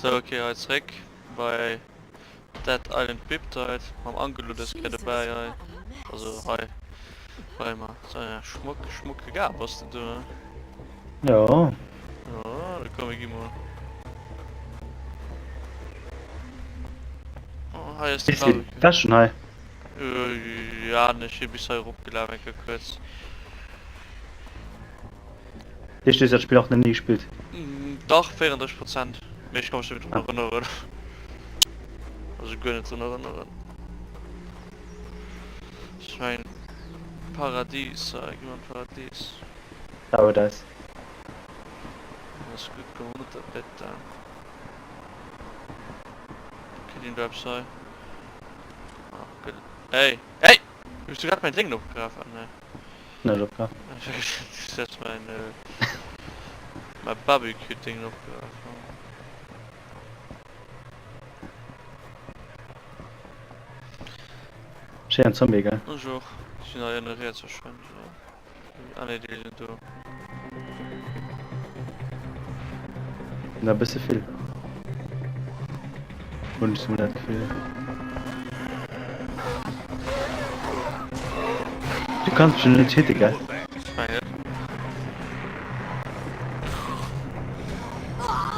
Sou ok, hei zréck bei Dead Island Riptide mam Angelo dës Kéier dobäi hei. Also hei bei mer. So ja, schmuck, schmucke Gab ass de do, ne? Jo. Jo, da komm mir gi mol. Oh, hei ass de Barbecue. Wars schon hei? Ja, ech si bis hei eropgelaf eng Kéier kuerz. Heescht du hues dat Spill och nach ni gespillt? Dach, 34 Prozent, mee ech ka mech net méi drun erënneren. Also guer net drun erënneren. Ech mengen Paradies, gi mer an d'Paradies. Paradise. Ass gutt, komm runter bitte. Kritt een do eppes hei? Ah, gëtt et. Hey! Hey! Hues du grad mäin Déngen opgegraff? Ah nee. Net opgegraff. Setz mein mein Barbecue Ding opgegraff. Schéin Zombie, gell? Bonjour. Sinn hei ënne riets wahrscheinlech, oder? Ah nee, déi sinn do. Sinn der e bësse vill. Hunn ech mol dat Gefill. Du kanns mech net hitte, gell?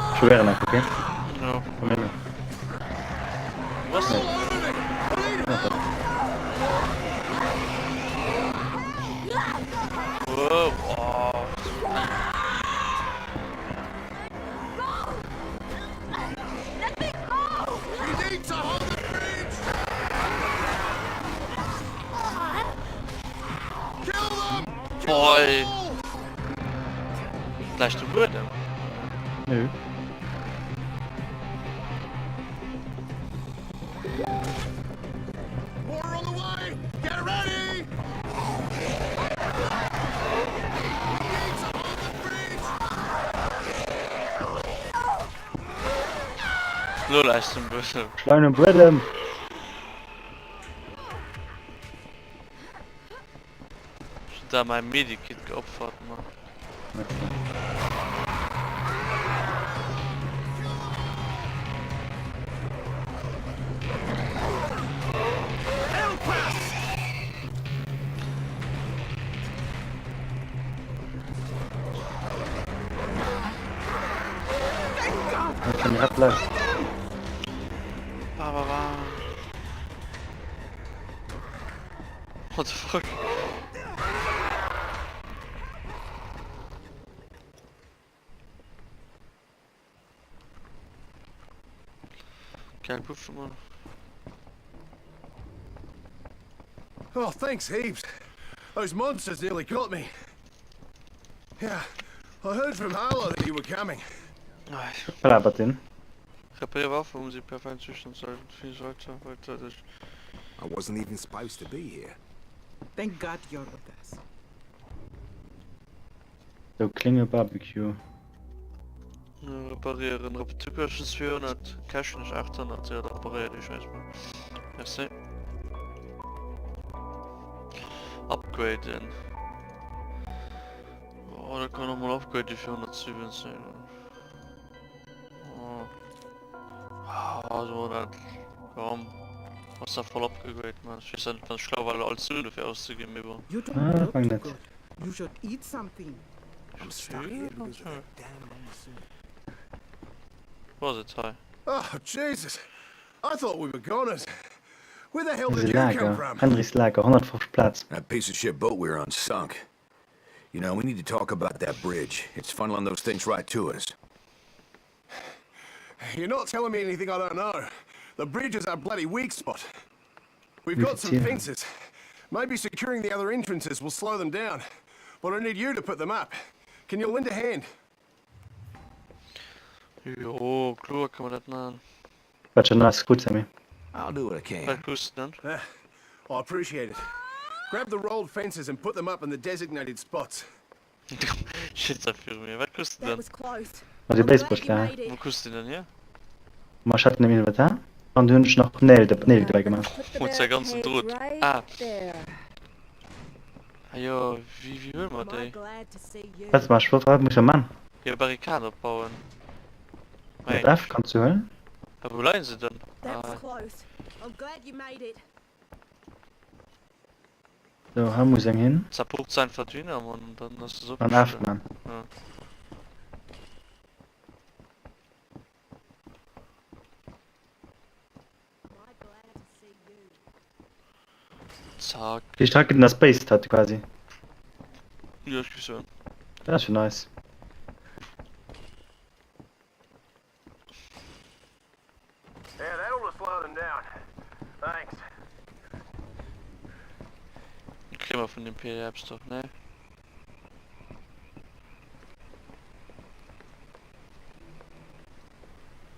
Ech probéieren einfach, okay? Jo. Komm hier. Was? Nee. Ah, doch. Wow, oh. Boah, ey. Gleich de Buedem. Nö. Lo läich den Buedem. Schlein um Buedem. Ech hun da mein Medikit geopfert, man. Ba, ba, ba. What the fuck? Geil Buffe, Mann. Oh, thanks heaps. Those monsters nearly got me. Yeah, I heard from Harlow that you were coming. Labert den? Reparier Waffe, um sie perfekt Zustand zu halten. Viel weiter, weiter. Das I wasn't even supposed to be here. Thank God you're with us. Sou klénge Barbecue. Reparieren, Reparatur 200, kaschten ech 800, jo da reparéier déi Schäiss mol. Merci. Upgraden. Oh, da kann man nochmal upgraden fir 117. Oh. Ah, so dat. Komm. Ass da voll upgegradet, man. Ich weess net, wann schlau war, all Suen dofir auszeginn, mee bon. You don't Ah, look fang too net. good. You should eat something. I'm stuck here because of that damn monsoon. Wou ass et hei? Oh, Jesus. I thought we were goners. Where the hell Eise did you come Lager, from? Henrys Lager, 150 Plaz. That piece of shit boat we were on sunk. You know, we need to talk about that bridge. It's funneling those things right to us. You're not telling me anything I don't know. The bridge is our bloody weak spot. We've got some Wéi vill fences. Maybe securing the other entrances will slow them down. But I need you to put them up. Can you lend a hand? Jo, kloer ka mer dat man. Wat schon ass gutt, Sammy. I'll do what I can. Wat kuss de dann? I appreciate it. Grab the rolled fences and put them up in the designated spots. Shit, dat viru mir. Wat kuss de That dann? was close. Mat de I'm glad you Baseballschläger. made Wou it. kuss de den hier? Ma ech hat en am Inventar an du hunn ech nach Nél Nél dobäi Now let's gemaach. put the Huet säi ganzen barricade Drot. right Ah. there. Ah jo, wéi wéi huele mer Am I déi? glad to see you. Wat mach ech? Wat muss ech man? Jo, Barrikade opbauen. Mat F kanns du huelen. A wou leien se dann? That was Ah. close. I'm glad you made it. So, hei muss eng hin. Zerpucht sein Verdiener, Mann, dann ass es An F, opgeschriwwen. Mann. Ja. Zack. Déi Streck gëtt an der Space Tat quasi. Jo, ech géif soen. Dat ass jo nice. Yeah, that ought to slow them down. Thanks. Kréie mer vun dem PE eppes doch, ne?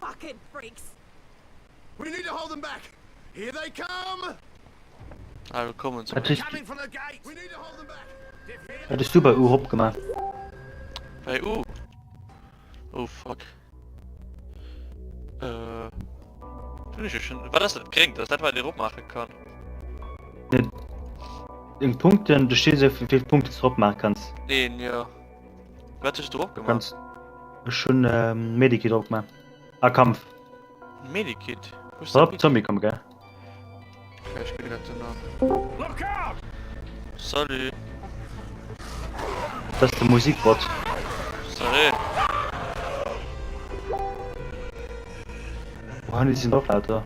Fucking freaks. We need to hold them back. Here they come. Ah, lo kommen se. Wat hues Coming from the gate! We need to hold them back. wat hues du bei U rop gemaach? Bei U? Oh fuck. Äh. Hunn ech jo schon. Wat ass dat Gréngt? Ass dat wat ee ropmaache kann? Deng Punkten, do steet esou wéi vill Punkten s du rop maache kanns. Een, jo. Wat hues du drop gemaach? Kanns ech hunn Medikit drop gemaach. A Kampf. Medikit? Wou ist Pass op, dat Zombie komm, gell? Okay, ich bin grad danach. Salut. Dat ass de Musikbot. Salut. Oh, die sinn och lauter.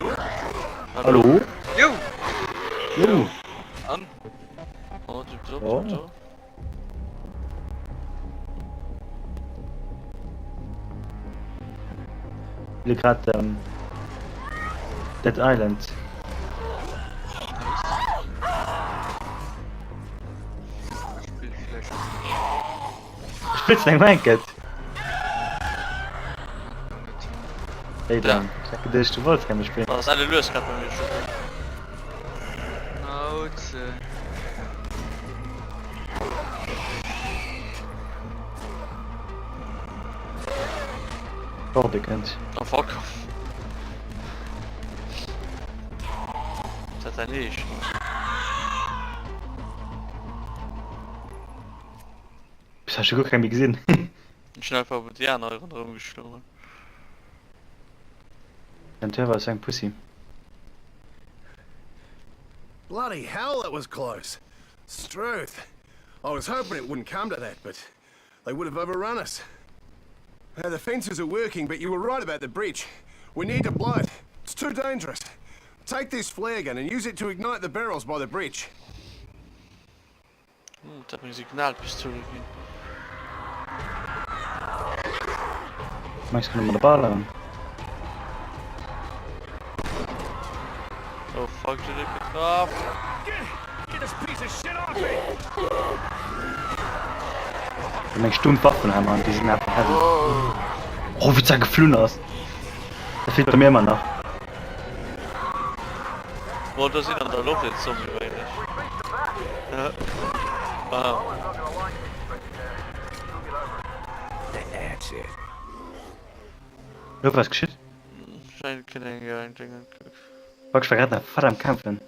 Hallo. Hallo? Jo. Jo. An? Oh, du bist Oh. oh. Spille grad ähm, Dead Island. Spills eng Wanket? Hey Dan, ich hab gedacht, du wolltest gerne spielen. Was alle lues grad bei mir schon. Schnauze. Horde kënnt. Oh fuck. Ist dat dein Eescht? Bis hast du guer keng méi gesinn. Ech hun einfach op déi aner ronderëm geschloen. Den Terror ass eng Pussy. Bloody hell, that was close. Struth. I was hoping it wouldn't come to that, but they would have overrun us. Now, the fences are working, but you were right about the bridge. We need to blow it. It's too dangerous. Take this flare gun and use it to ignite the barrels by the bridge. Hm, dat meng Signalpistole ginn. Max kann mat der Ballern. Oh fuck, du huet getraff. Meng stumpf Waffen hei man, déi sinn einfach heavy. Oh, wéi d'Sa geflunn ass. Dat feelt bei mir ëmmer nach. Boah, do sinn an der Loft een Zombie mengen ech. Ah. That's it. Lo was geschitt? Scheint keng eng Ding. Fuck, ech war grad nach fett am Kämpfen.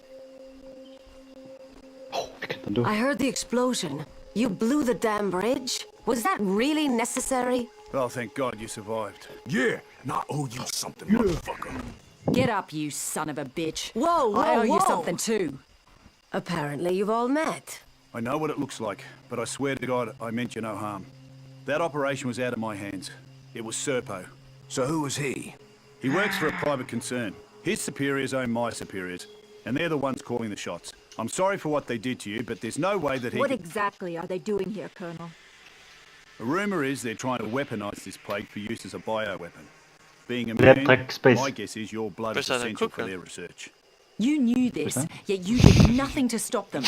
Oh, wie kënnt dann do? I heard the explosion. You blew the damn bridge? Was that really necessary? Oh, thank God you survived. Yeah, and I owe you something, motherfucker. Get up, you son of a bitch. Whoa, whoa, I owe you whoa. something too. Apparently you've all met. I know what it looks like, but I swear to God, I meant you no harm. That operation was out of my hands. It was Serpo. So who was he? He works for a private concern. His superiors own my superiors, and they're the ones calling the shots. I'm sorry for what they did to you, but there's no way that he. What could- exactly are they doing here, Colonel? The rumor is they're trying to weaponize this plague for use as a bioweapon. Being a Wer man, trägt Space? my guess is your blood is Besser than essential for cooking. their research. You knew this, yet you did nothing to stop them.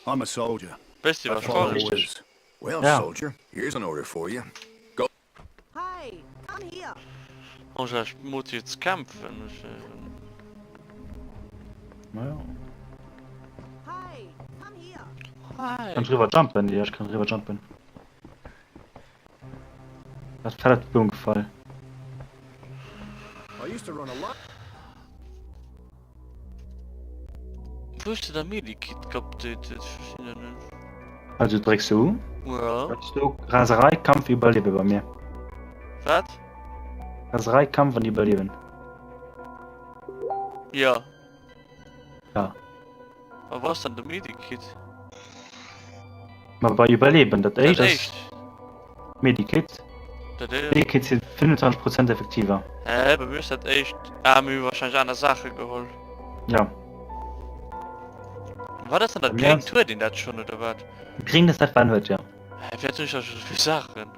I'm a soldier. Bist I iwwer follow Spanisch. orders. Well, Yeah. soldier, here's an order for you. Go Hey, come here. Angela, ich muss jetzt kämpfen. Ich, äh, Naja. Hey, come here. Hi. Kann driwwer jumpen? Ja, ich kann driwwer jumpen. Dat fett op de Boom gefall. I used to run a lot. Wou hues de da Medikit geupdatet? Ech verstinn dat net. Also drécks du U, Ja. du Raserei, Kampf, Überlebe bei mir. Wat? Raserei, Kampf an Iwwerliewen. Jo. Ja. A wou ass dann de Medikit? Ma bei Iwwerleben, dat Dat éischt ass éischt. Medikit. Dat éischt. Medikit sinn 25 Prozent effektiver. Hä, bei mir ass dat éischt. Ah, mir hu wahrscheinlech aner Saache geholl. Ja. Wat ass dann dat Bei mir Gréngt? ass. Huet een dat schonn oder wat? Gréngt ass dat wat en huet, jo. Hä, wéi hunn ech da scho sou vill Saachen?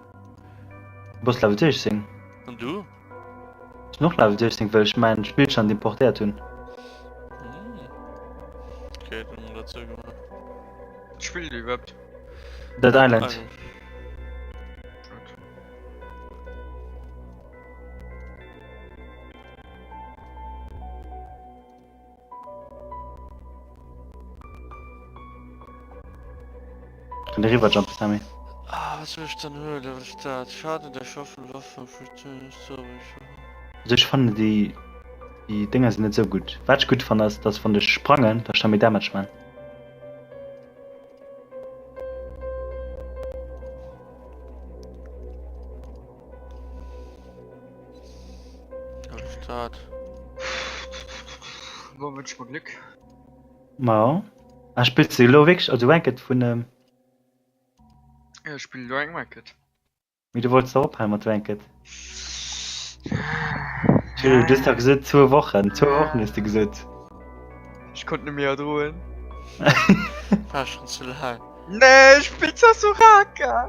Du bass Level 16. An du? Ech sinn och Level 16, well ech mäin Spillstand importéiert hunn. Okay, dann hu mer dat sou gemaach. Wat spillt dir iwwerhaapt? Dead Island. Kann eriwwer jumpen, Sammy. Ah, wat soll ech dann huelen? Wat ass dat? Schaden der scharfen Waffe Also ech fannen déi déi Dénger sinn net esou gutt. Wat ech gutt fannen ass, dass wann ech sprangen, dass ech da méi Damage man. Wat ass dat? Bon, wënsch mer Gléck. Ma ah, spills de elo wierklech also Ranked vun ähm. Ja, ech spillen elo eng Ranked. Mee du wollts dach ophalen mat Ranked. Tschö, du hues dach gesot zwou Wochen, zwou Wochen hues de gesot. Ech konnt net méi erdroen. War schon ze laang. Nee, ech spill zwar Soraka.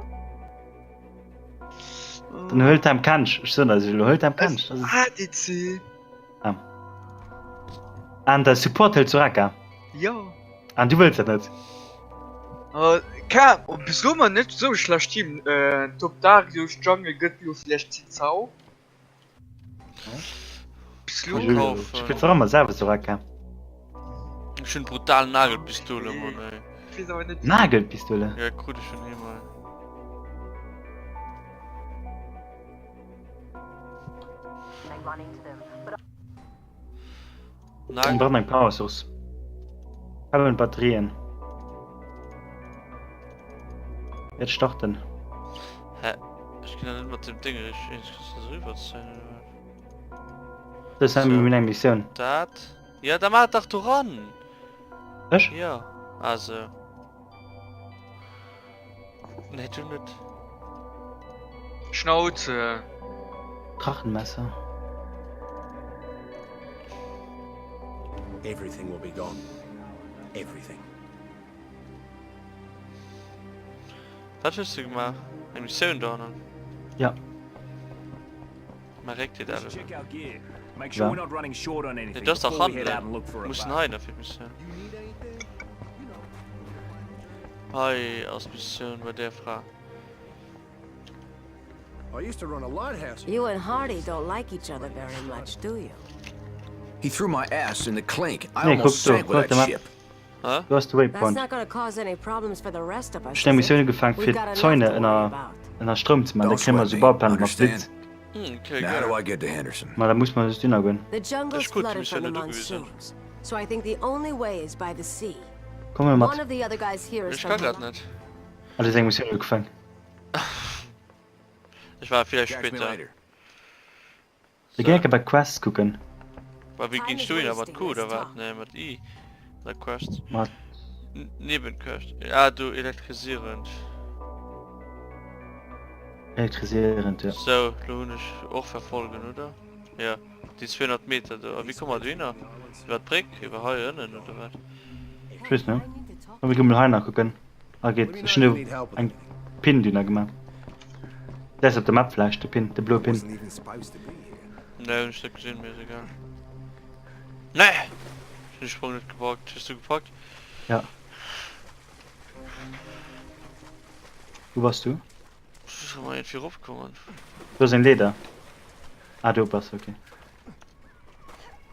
Dann huel Tam Kench. Ech soen der elo, huel Tam Kench. Das ist... ADC. Ah. An der Support hëlt Soraka. Jo. An du wëlls dat net? Uh, ka, oh, bis lo mar net sou schlecht Team. Äh, Top Darius, Jungle gëtt lo vläicht Xin Zhao. Bis lo. Ech spills doch ëmmer selwer Soraka. Ech hunn brutal Nagelpistole, Mann, ey. Ich wees awer net. Nagelpistole? Ja, krut ech vun him, ey. Mir brauchen eng Power Source. Haben Batterien. Jetzt starten. Hä? Ech ginn da net mat dem Ding ech rüberzéien oder wat? Das haben wir eng Missioun. Dat? Ja, da maach dach doran! Ech? Ja, also. Nee, du net. Schnauze. Drachenmesser. Everything will be gone. Everything. Wat hues du gemaach? Eng Missioun dohannen? Ja. Mä réck dir dat elo. Ja. Nee, du ass dach handelen. Mussen hei nach fir d'Missioun. Hei ass d'Missioun bei där Fra. You and Hardy don't like each other very much, do you? He threw my ass in the clink. I Nee, almost kuck do, sank with kuck that de Map. ship. Do ass de That's Waypoint. not gonna cause any problems for the rest of us, Ech hunn eng is it? Missioun ugefaangen We've fir got enough Zäune to worry ënner about. ënner Stroum ze man. Da Don't kréie mer sweat esou me, Bauplanen mat understand? Blitz. Okay, Now how do geil. I get to Henderson? Ma da muss mer just dunner goen. The jungle's Ech krut déi flooded Missioun from the net ugewisen. monsoons, so I think the only way is by the sea. Komm mir mat. One of the other guys here is Ech from ka grad net. Ah, du hues eng Missioun ugefaangen. Ech war villäicht Catch me spéit da. later. Da géing ech bei Quests kucken. Wa wéi ginn du hin? Mat Q oder wat? Nee, mat I. Der Quest. Mat. Nebenquest. Ah, du elektrisierend. Elektrisierend, ja. So, lo hunn ech och verfolgen, oder? Ja, déi 200 Meter do. A wéi komme mer dohinner? Iwwer d'Bréck? Iwwer hei ënnen, oder wat? Ech weess net. Komm, mir gi mol hei nach kucken. Ah geet, ech hunn do eng Pin dunner gemaach. Der ass op der Map vläicht, de Pin, de bloe Pin. Nee, hunn ech net gesinn, mee ass egal. Nee! Ech hunn de Sprong net gepackt. Hues du gepackt? Ja. Wou bass du? Ech muss erëm iergendwéi eropkommen. Do ass eng Leeder. Ah, do bass du, okay.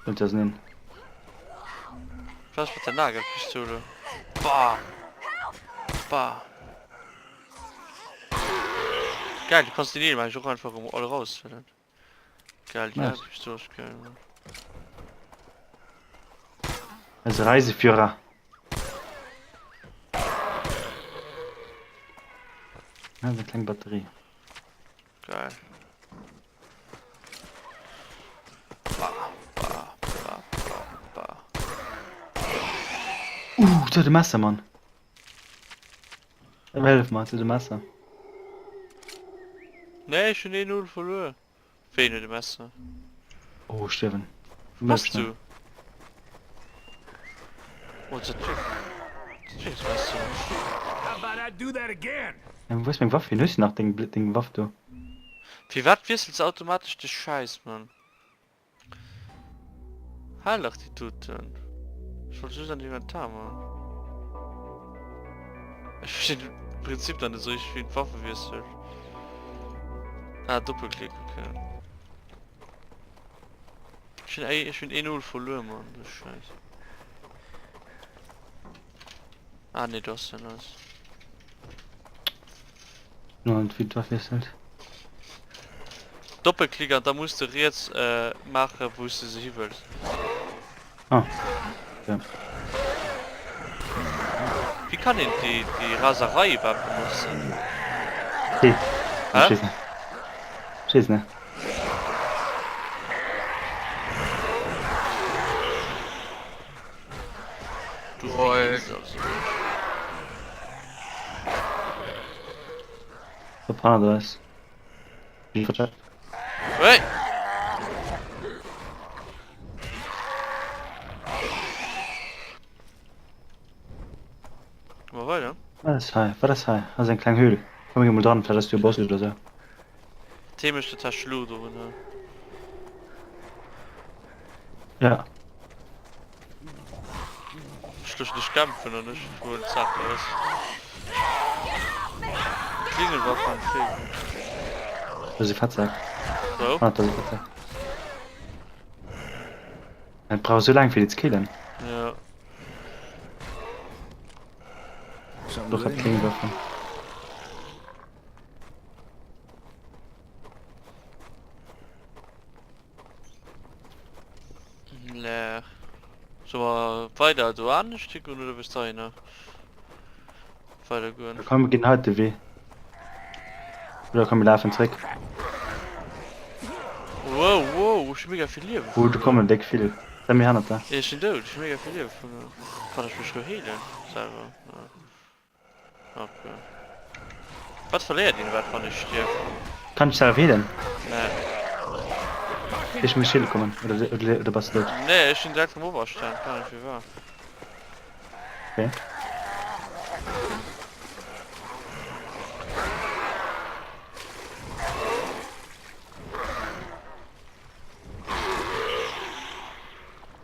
Sollt ja sinn. Was mat der Nagelpistole? Bah! Bah! Geil, du kannst die Nägel eigentlich auch einfach alle rausfüllen. Geil, die Nice. Nagelpistole ist geil. Mann. Als Reiseführer. Ah, eng kleng Batterie. Geil. Uh, se huet e Messer, Mann. Hëllef mer, se huet e Messer. Nee, ech hunn 1-0 verluer. Wéi huet e Messer? Oh, ech stierwen. Wou bass du? Oh, dat wierkt Messer. Ja, wou ass meng Waff hin? Hues du nach deng, deng Waff do? Firwat wiesselt se automatesch de Schäiss, Mann? Hal dach déi doten. Ech wollt just an Inventar man. Ech verstinn de Prinzip dann net esou richteg wéi een d'Waffe wiesselt. Ah Doppelklick, okay. Ech hunn ech hunn 1-0 verluer Mann, du Scheiss. Ah nee, du hast ja alles. No, wéi d'Waff wiesselt. Doppelklick an da muss de riets äh, maache wou s de se hi wëlls. Ah. Ja. Wéi kann een déi, déi Raserei iwwerhaapt benotzen? Hey. Hä? Ech weess net. Ech weess net. Du weess also net. Op hannert eis. Wie vercheckt? Hey! Mal weiter. Wat ass hei? Wat ass hei? Ass eng kleng Höhl. Komm mir mol dran, vielleicht ass du e Boss oder sou. Themesch total schlu dorunner. Ja. Ech loossen dech kämpfen an ech huelen d'Saach eraus. Klingel war fand ich gut. Do ass e Fettsak. Wou? Ah, do ass e Fettsak. Et brauch esou laang fir déi ze killen. Ja. Doch hat Klingelwaffen. Leer. Soll mer weider do anescht higoen oder wëlls de heihinner weider goen? Komm mir ginn hei de Wee. Oder komm mir lafen zréck. Wow, wow, ech hu mega vill Liewe Oh, do kommen déck vill. Sei méi hannert der. Ech sinn dout, ech hu mega vill Liewe verluer. Kann ech mech healen selwer? Okay. Wat verléiert een wat wann ech stierf? Kann ech selwer healen? Nee. Ech muss heale kommen oder oder oder bass du dout? Nee, ech sinn direkt vum Oberstand, kann ech wie war. Okay.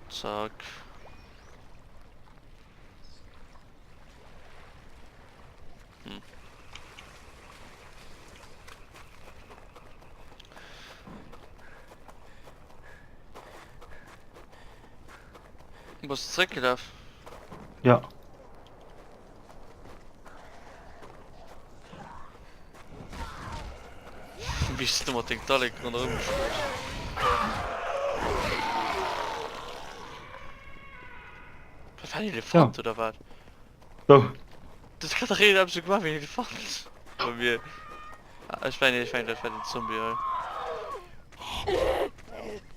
Zack. Hm. Bass du zréckgelaf? Ja. Wéi s du mat deng Tallek ronderëm geschloss? Wat war en Elefant oder wat? Wou? Dat hat dach een eppes sou gemaach wéi en Elefant bei mir. Ah, ech mengen, ech mengen dat war den Zombie hei.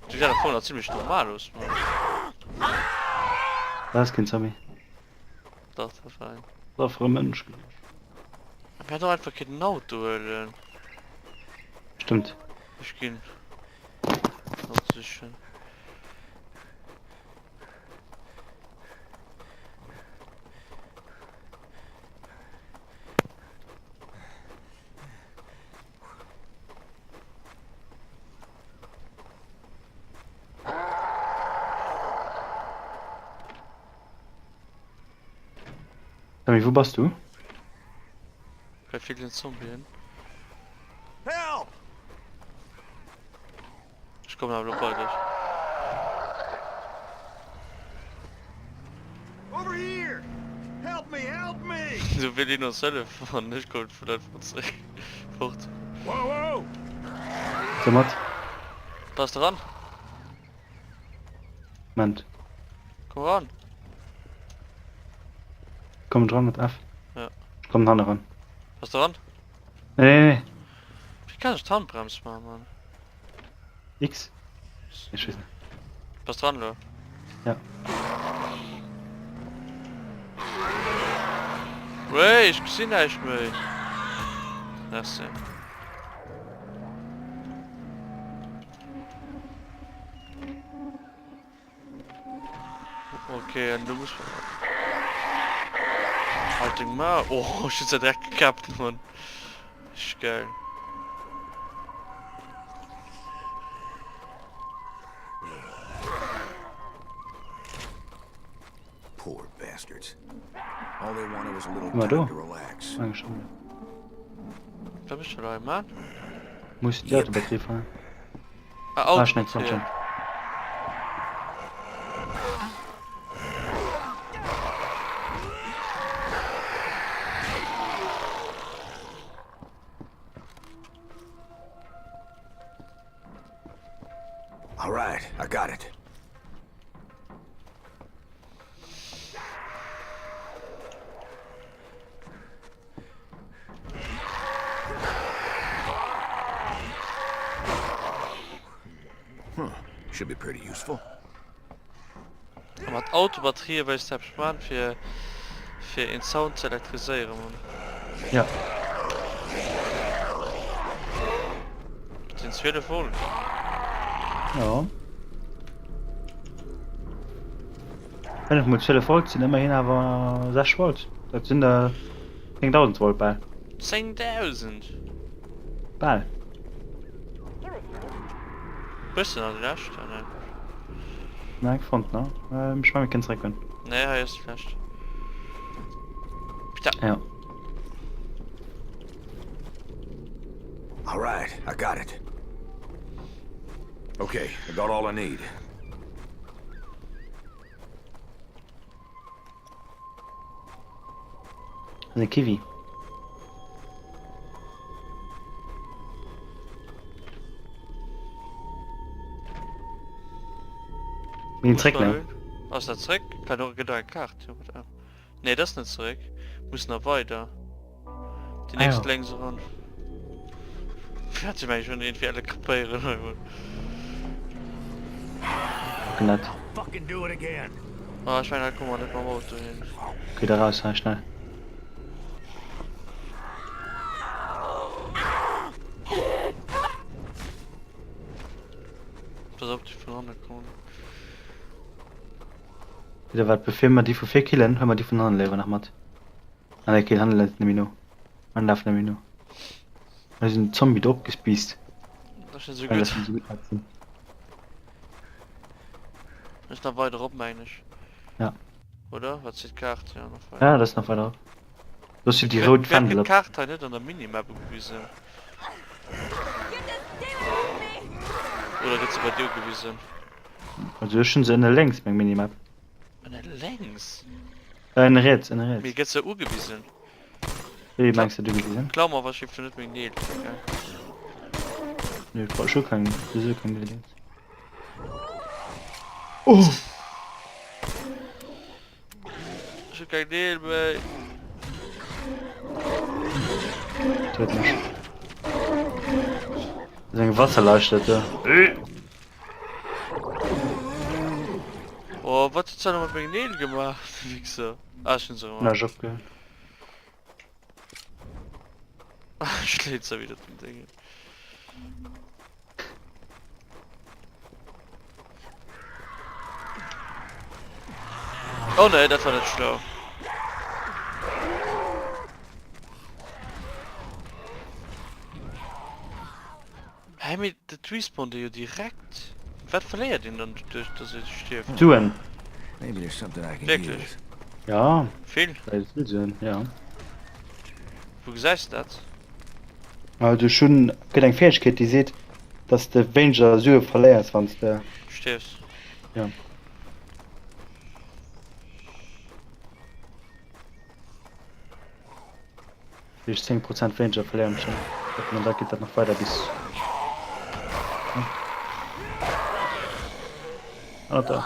Du gesäit am Fong nach zimmlech normal aus, Mann. Dat ass keen Zombie. Dach, dat war een. Dat ass einfach e Mënsch. Mir hätten och einfach kënnen en Auto huelen. Stimmt. Ech ginn Auto sichen. Tommy, wou bass du? Bei villen Zombien. Help! Ech kommen awer lo bei dech. Over here! Help me, help me! Du will een ons hëllefen an ech kommen vun einfach zréck fort. Whoa, whoa! Komm mat. Bass de ran? Moment. Komm ran. Komm dran mat F. Ja. Ech kommen hanne ran. Bass de ran? Nee, nee, nee. Wéi kann ech d'Handbrems maachen, Mann? X? Ech weess net. Bass dran elo? Ja. Wéi, ech gesinn näischt méi. Merci. Okay, an du muss... Halt deng Maul. Oh, ech hunn se direkt gekäppt, Mann. Ist geil. Poor bastards. All they wanted was a little Guck mal time do. to relax. Eng schon. Da bist du da, Mann. Muss die Autobatterie fahren. Ah, Ah, schnell, komm schon. All right, I got it. Huh, should be pretty useful. A mat Autobatterië wéis de eppes man fir fir een Zaun ze elektriséieren man. Ja. Dat sinn 12 Volt. Ja. Wenn et mol 12 Volt sinn, ëmmerhin awer 6 Volt. Dat sinn der 10.000 Volt bal. 10.000? Bal. Hues de nach déi lescht? Ah nee. Nei fonnt, ne? Ähm, ech mengen mir kënnen zeréckgoen. Nee, hei ass déi lescht. Putain. Ja. All right, I got it. Okay, I got all I need. Ass e Kiwi. Mir ginn zréck, ne? Ass dat zréck? Kann och gëtt eng Kaart. Nee, dat ass net zeréck. Muss nach weider. Déi Ah, nächst ja. lénks eran. Hat sie meng schon irgendwie alle krepéieren hei Mann. Gucken dat. Fucking do it again. Ah, ich mein, da kommen wir net mam Auto hin. Okay, da raus, hei, schnell. Pass op, déi vun hanne kommen. Wieder wat, bevir mer déi vu vir killen, huele mer déi vun hannen léiwer nach mat. Ah nee, okay, hannen läit net méi no. Hannen laf net méi no. Hei sinn Zombie do opgespiisst. Das ist so Well gut. dat sinn so gutt sinn. Ist nach weiter op, meine ich. Ja. Oder? Was ist die Karte? Ja, nach weiter. Ja, das ist nach weiter op. Do si déi rout Fändel. Fändel. D'Kaart hei net an der Minimap ugewisen? Oder gëtt se bei dir ugewisen? Also ech hunn se ënne lénks, meng Minimap. Ënne lénks? Äh, ënne riets, ënne riets. Mee gëtt se ugewisen? Wéi mengs de ugewisen? Klau mer wahrscheinlich net meng Neel, gell? Nee, ech brauch scho keng, sowieso keng Neel jetzt. Oh! Ech hu keng Neel méi. Töt mech. Das ist eng Wasserleiche dat do. Oh, wat hues du mat mengen Neel gemaach, du Wichser? Ah, ech hunn se erëm. Na, ech opgehört. Schléit se wieder den Ding. Oh nee, dat war net schlau. Hä, mee dat respawnt ee jo direkt. Wat verléiert een dann doduerch, dass ee stierft? Suen. Maybe there's something I can Wierklech? use. Ja, Vill? dat vill Suen, ja. Wou gesäis de dat? Also ech hunn, gëtt eng Fäegkeet déi seet, dass de wéineger Sue verléiers wann s de. Stierfs. Ja. Wéi ech 10 Prozent wéineger verléieren ech dann. An da geet dat nach weider bis. Ah da.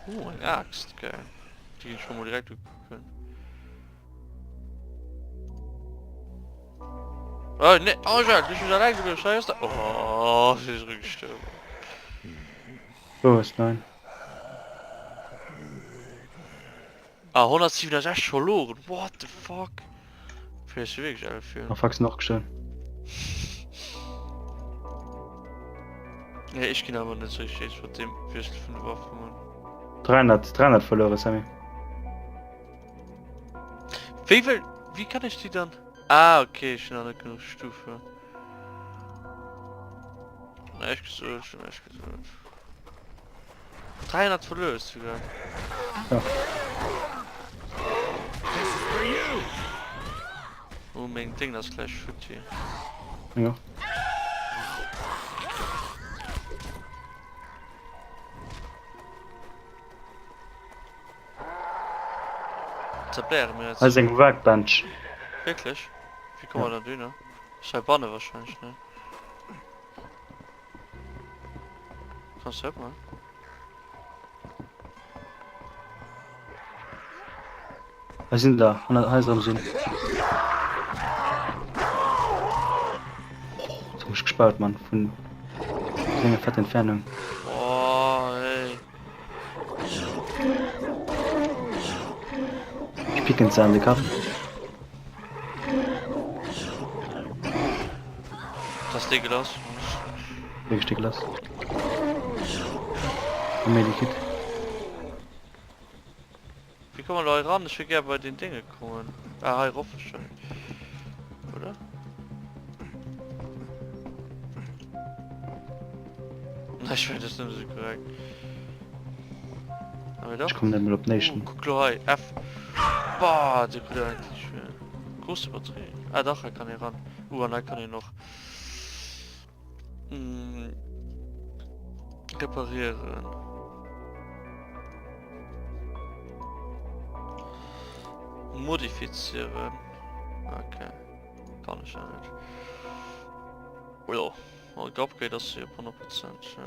Oh, eng Axt, geil. Déi ginn ech mer mol direkt ukucken. Oh ne, oh Jacques, du bist allein geblieben, scheiße. Oh, sie ist rückgestorben. Wou ass nein? Ah 167 verloren, what the fuck? Vielleicht ist wirklich alle für. Oh fuck, sinn och gestuerwen. Nee, ich ginn awer net sou richtig eens mat dem Wiessel vun de Waffen, Mann. 300, 300 verlueren, Sammy. Wéi wëll, wéi kann ech déi dann? Ah okay, ech hunn nach net genuch Stufe. Näischt gesot, ech hunn näischt gesot. 300 verluer hues du grad. Ja. Oh, meng Ding ass gleich futti. Ja. Zerbläre mir Hei ass eng Workbench. Wierklech? Wéi komme mer dann dohinner? Ass heibanne wahrscheinlech, ne? Kanns du opman? Hei sinn der, an hei erëm sinn. Oh, jetzt hu mech gespaut, Mann, vun enger fett Entfernung. Oh, ey. Ech picken se an de Kapp. Das ist Glas. Wirklich de Glas. Am Medikit. Wie kommen wir da ran? Ich will gerne bei den Dingen kommen. Ah, hei rauf wahrscheinlich. Oder? Na, ich meine, das ist nicht so korrekt. Aber doch. Ech kommen net mol op Oh, den guck lo hei. F. Boah, der guck eigentlich schwer. Große Batterie. Ah, doch, er kann hier ran. Uh, und da kann ich noch. Mm, reparieren. Modifizieren. Okay. Kann ich ja nicht. Oh ja, geupgrade ass jo op 100 Prozent, ja.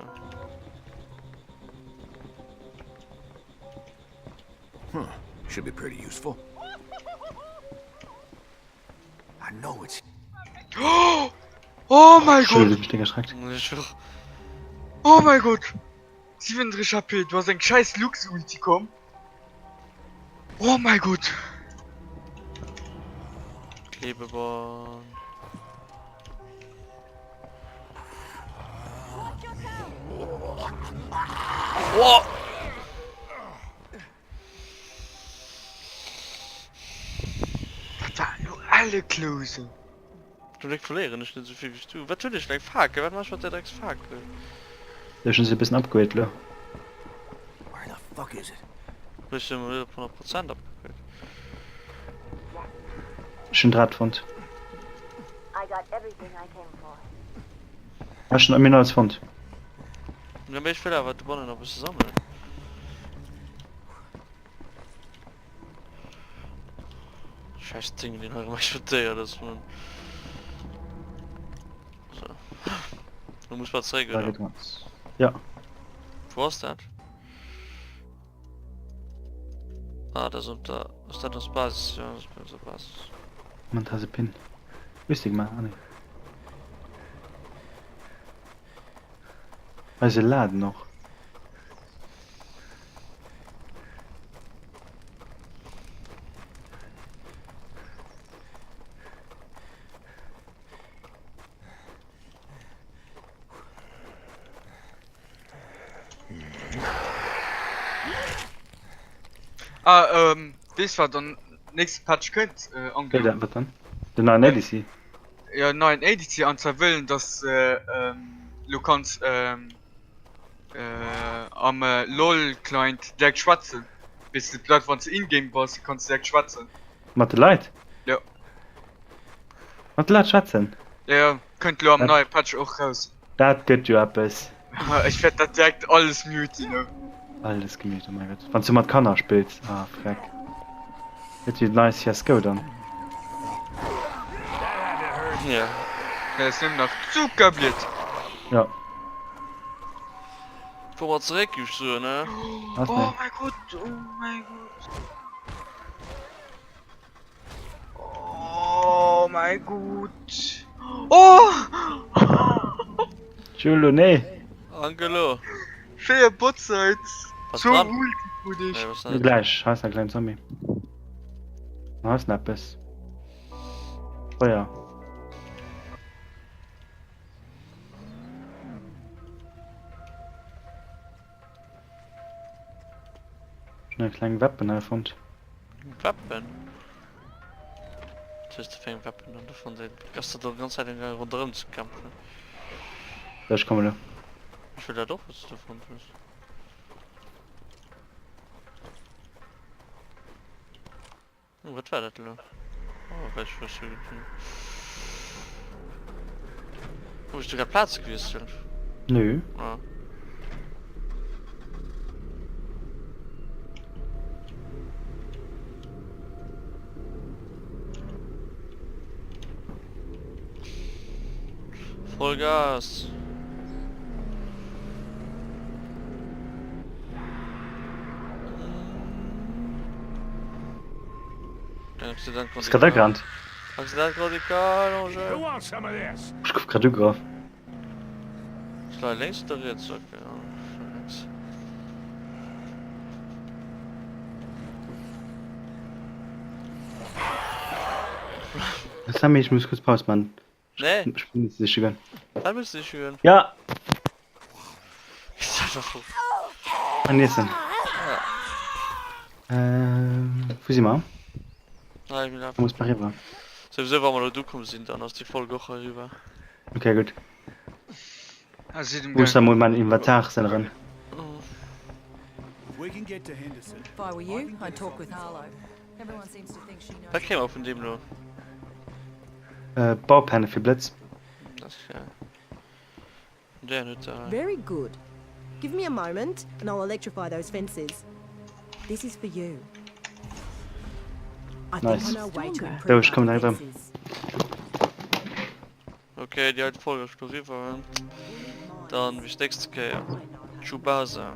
Huh. Should be pretty useful. I know it's Oh mein Schön, Gott! du bist erschreckt. Ich auch. Oh mein Gott! 37 HP, du hast eng scheiß Lux Ulti komm. Oh mein Gott! Klebeband. Oh! Dat war elo elle close. Zum Gléck verléieren ech net esou vill wéi s du. Wat hunn ech fir eng Fakel? Wat maache ech mat där drecks Fakel? Ech hunn se e bëssen upgrade lo. Where the fuck is it? Hues du emol net op 100 Prozent upgrade? Ech hunn Draht fonnt. Ech hunn mir hunn alles fonnt. Jo mee ech wëll awer dobannen nach e bësse sammelen. Scheiß Ding, den hei erëm explodéiert ass, Mann. So. Du muss mal zeréck, Da oder? geht was. Ja. Wo ass dat? Ah, das op der... Ass dat ons Basis? Ja, das ist unsere Basis. Mann, da ass e Pin. Wou is dee gemaach? Ah, nee. Eise Laden och. Ah, ähm, weess wat an nächste Patch kënnt, äh, Wéi Angelo? dat, wat dann? Den neien ADC? Jo, neien ADC, an zwar wëllen, dass de ähm, lo kanns ähm, äh, am äh, LOL Client direkt schwätzen. Weess de, d'Leit, wann s de in-game bass, kanns de direkt schwätzen. Mat de Leit? Jo. Mat de Leit schwätzen? Jo, jo, kënnt lo am Dat, neie Patch och raus. dat gëtt jo eppes. Ech wäert dat direkt alles muten, ne. Alles gemute, oh mein Gott. Wann s du mat Kanner spills, ah freck. Gëtt jo nice CSGO dann. Ja. Dat ass nëmmen nach Zuckerbliet. Ja. Fuer mer zeréck, géif ech soen, ne? Was Oh denn? mein Gott, oh mein Gott. Oh mein Gott. Oh! Jolo, nee! Angelo! 4 Botsites, Was zwou dran? Ulti krut ech. Nee, was Lo net. gläich, hei ass nach e klengen Zombie. An hei ass nach eppes. Feuer. Ech hunn eng kleng Weapon hei fonnt. Weapon? Was hues de fir eng Weapon dann do fonnt? Ey, ass dat do ganz Zäit am gaangen ronderëm ze kämpfen. So, ech kommen elo. Ech wëll dat och wat s de do fonnt hues. Oh, wat war dat elo? Oh, weiß ich, was du... Wo bist du grad Platz gewiesselt? Nö. Ah. Vollgas! Ass grad agerannt. Accident radikal en jeu. Ech gouf grad ugegraff. Lénks oder riets? Okay, lénks. Sammy, ech muss kuerz Paus man. Nee. Ech muss siche goen. Wat muss siche goen? Ja! Ist einfach An Iessen. Ähm, wou si mer? Nein, mir Da muss mer riwwer. Souwisou wa mer elo do komm sinn, dann ass déi Folg och eriwwer. Okay, gutt. Ah, si dem Muss da Gang. mol mein Inventar änneren. If we can get to Henderson, If I were you, I'd talk with Harlow. Everyone seems to think she knows. Wat kréie mer vun deem elo? Äh, Baupenne fir Blëtz. Dat ass geil. Deen huet da. Very good. Give me a moment and I'll electrify those fences. This is for you. I think Nice. I know a way to Stronger. improve So, ech our kommen direkt erëm. defenses. Okay, déi heite Folg ass elo eriwwer. Dann bis nächste Kéier. Tschubasa.